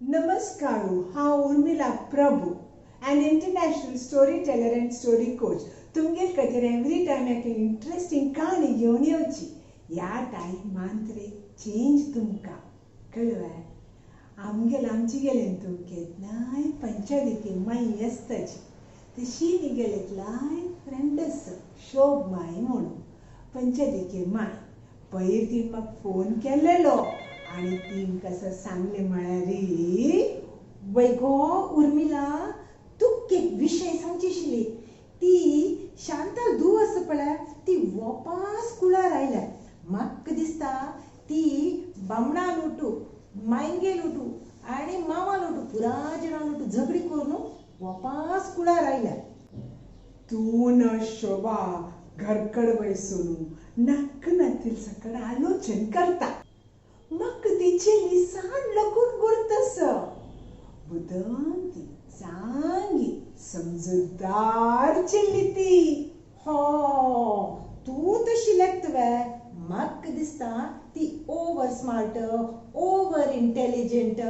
नमस्कार, हांव Urmila Prabhu, an international story teller and story coach. तुमगेर खातीर एवरी टायम एक इंट्रस्टींग काणी घेवन येवची. ह्या टायमान तरी चेंज तुमकां कळ्ळें. आमगेल आमची गेले तुमकेतनाय पंचायती माई आसताची तशी मिगेले लाय फ्रेंड आसा शोभ माई म्हणून पंचायतीके माय. पयर तीन म्हाका फोन केलेलो आनी तीन कसं सांगलें म्हळ्यार वय गो उर्मिला, तुका एक विशय सांगची आशिल्ली. ती शांताल धूव आसा पळय, ती वोपास कुळार आयल्या. म्हाका दिसता ती बामणा लोटू, मायंगे लोटू आनी मामा लोटू पुरा जाणां लोटू झगडी करून वोपास कुळार आयल्या. तूं न शोभा घरकड बसून नाक नातील सकड आलोचन करता. म्हाका तिची सान लगून गुर्तस बुदन ती चांगी समजुतदार चेल्ली ती. हो तूं तशी लेखता वे. म्हाका दिसता ती ओवर स्मार्ट, ओवर इंटेलिजंट.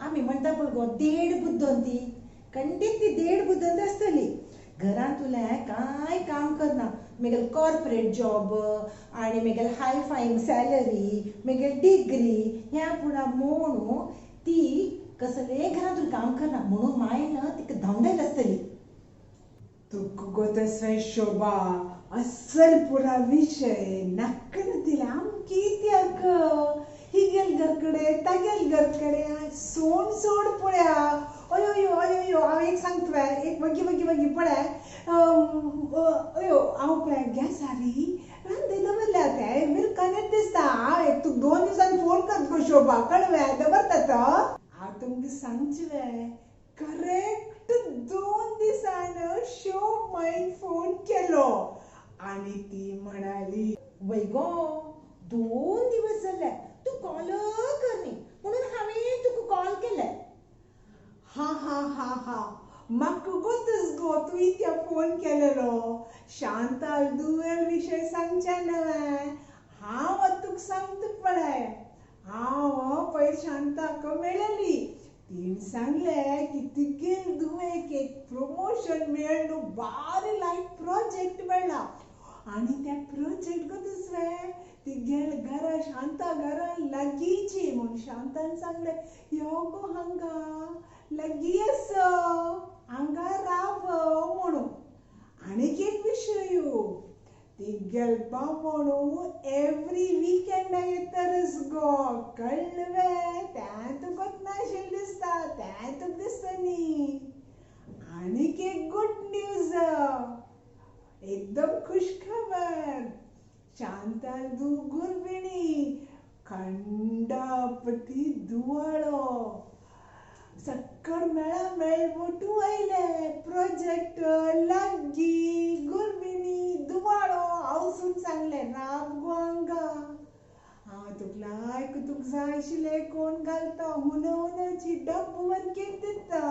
आमी म्हणटा पळय गो देड बुद्दोन, ती खंडीत ती देड बुद्दोन आसतली. घरांत तुलें कांय काम करना. मेगेल कॉर्पोरेट जॉब आनी मेगेल हाय फाय सॅलरी, मेगेल डिग्री ह्या पुणा म्हणून ती कसलें घरांत काम करना म्हणून मायन तिका धांवडायला आसतली. तुका गो तसवें शोभा, अस्सल पुरा विशय नाक्क दिला. आमकी कित्याक हिगेल घरकडे तागेल घरकडे सोड सोड पळया. अयो अयो अयो अयो, हांव एक सांगता एक वगी वगी वगी पळय. अयो हांव पळय गॅसारी रांदे दवरल्या ते मिल्कानच दिसता. हांव एक तुका 2 दिसांनी फोन करता गो शोभा, कळवें दवरता. हांव तुमकां सांगचें वे, करेक्ट 2 दिसान शोभ माईन फोन केलो आनी ती म्हणाली, वय गो 2 दिवस जाले तूं कॉल करनी म्हणून हांवें तुका कॉल केले. हा हा हा हा, म्हाका गोतच गो तूं इत्या फोन केलेलो. शांताल दुवेल विशय सांगचे न्हय, हांव तुका सांगता पळय. हांव पयर शांताक मेळ्ळी. तिणें सांगलें की तिगेल धुवेक एक प्रमोशन मेळ्ळें न्हू, बारी लायक प्रोजेक्ट मेळ्ळा आनी त्या प्रोजेक्ट गो दुसरें तिगेल घरा शांता घरा लागींची म्हूण शांतान सांगलें, यो गो हांगा लागीं आसा, हांगा राव म्हणून. आनीक एक विशय, तिगेल बामणू एवरी विकेंडा येतरच गो, कळ्ळें वे. तें तुका नाशिल्लें दिसता, तें तुका दिसता न्ही. आनीक एक गुड न्यूज, एकदम खुश खबर. शांताल धूव गुरबिणी, खंडापटी दुवाळो सक्कड मेळा मेळ बोटू आयले. प्रोजेक्ट लागीं, गुरबिणी, दुवाळो. हांव सून सांगलें राब गो हांगा. हांव तुका लायक तुका जाय आशिल्लें कोण घालता, हुन हुनाची डब्बो वर्केक दिता.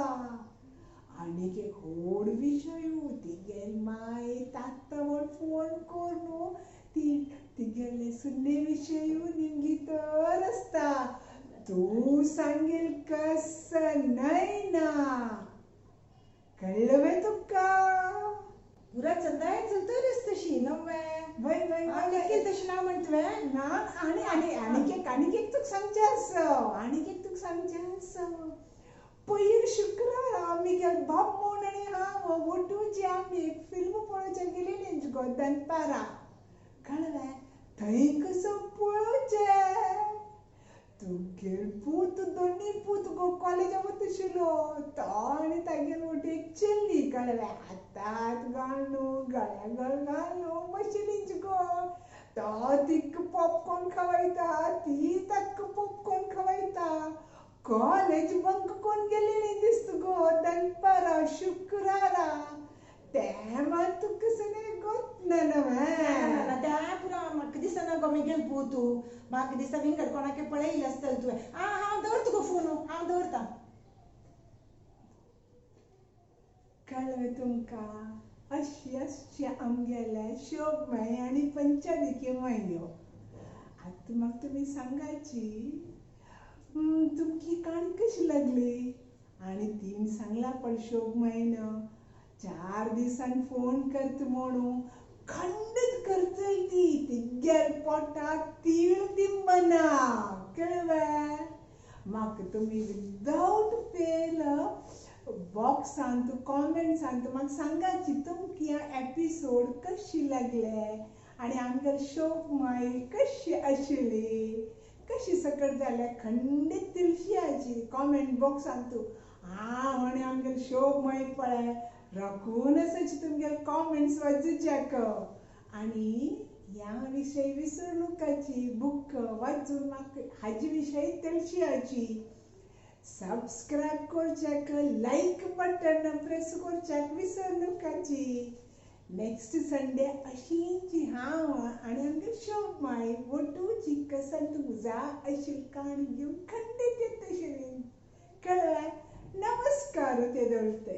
आनीक एक व्हड विशय, तिगेल माय तात्ता म्हूण फोन करून ती तिगेले सुन्ने विशय निमगी तर आसता. तूं सांगेल कसं न्हय ना, कळ्ळें वे तुका? पुरा चंदाय चलतरीच तशी नव्हे. वय वय वय तशी ना म्हणटा तुवें ना. आनी आनी आनीक एक आनीक एक तुका सांगचें आसा, आनीक एक तुका सांगचें आसा. पयर शुक्रारा मिगेल बाब म्हूण आनी हांव ओटूची आमी एक फिल्म पळोवच्या गेलेली गो दनपारा, कळ्ळें. थंय कसो पळोवचें तुगेल पूत, दोनी पूत गो कॉलेजा वता आशिल्लो तो आनी तागेल वटे एक चेल्ली, कळ्ळें. हातात घालून गळ्या गळ घालून बशिल्ली गो. तो तिका पॉपकॉर्न खवयता, ती ताका पॉपकॉर्न खवयता. कॉलेज बंक कोण गेलेली दिसता गो दनपारा शुक्रारा. तें मात तुका सगळें गोत ना न्हय. तें पुरो म्हाका दिसना गो मेगेल पूत, म्हाका दिसता विंगड कोणाक पळयलें आसतलें तुवें. आं हांव दवरता गो फोन, हांव दवरता. कळ्ळें तुमकां? अशी अशी आमगेले शोभ माई आनी पंचायतीके मायो. आतां म्हाका तुमी सांगाची तुमकी काणी कशी लागली. लागली? आनी तीन सांगला पळय शोभमाईन 4 दिसान फोन करत म्हणून खंडीत करतली ती तिगेर पोटाक तीळ दिंबना कळ्ळें? म्हाका तुमी विदावट फेल बॉक्सांत कॉमेंट्सांत म्हाका सांगाची तुमकां ह्या एपिसोड कशी लागले आनी आमगेर शोभमाई कशी आशिल्ली कशी सकट जाल्या खंडीत तिळशियाची कॉमेंट बॉक्सांत हांव आनी आमगेर शोभमाई पळय राखून आसाची तुमगेले कॉमेंट्स वाचूच्याक. आनी ह्या विशय विसरनुकाची बूक वाचून म्हाका हाजे विशय तेलशियाची सबस्क्रायब करच्याक लायक बटन प्रेस करच्याक विसरनुकाची. नेक्स्ट संडे अशींची हांव आनी आमगेर शोभमाई वटूची कसन तुमकां जाय अशी काणी घेवन खंडीत येतली. कळ्ळें? नमस्कार ते दवरते.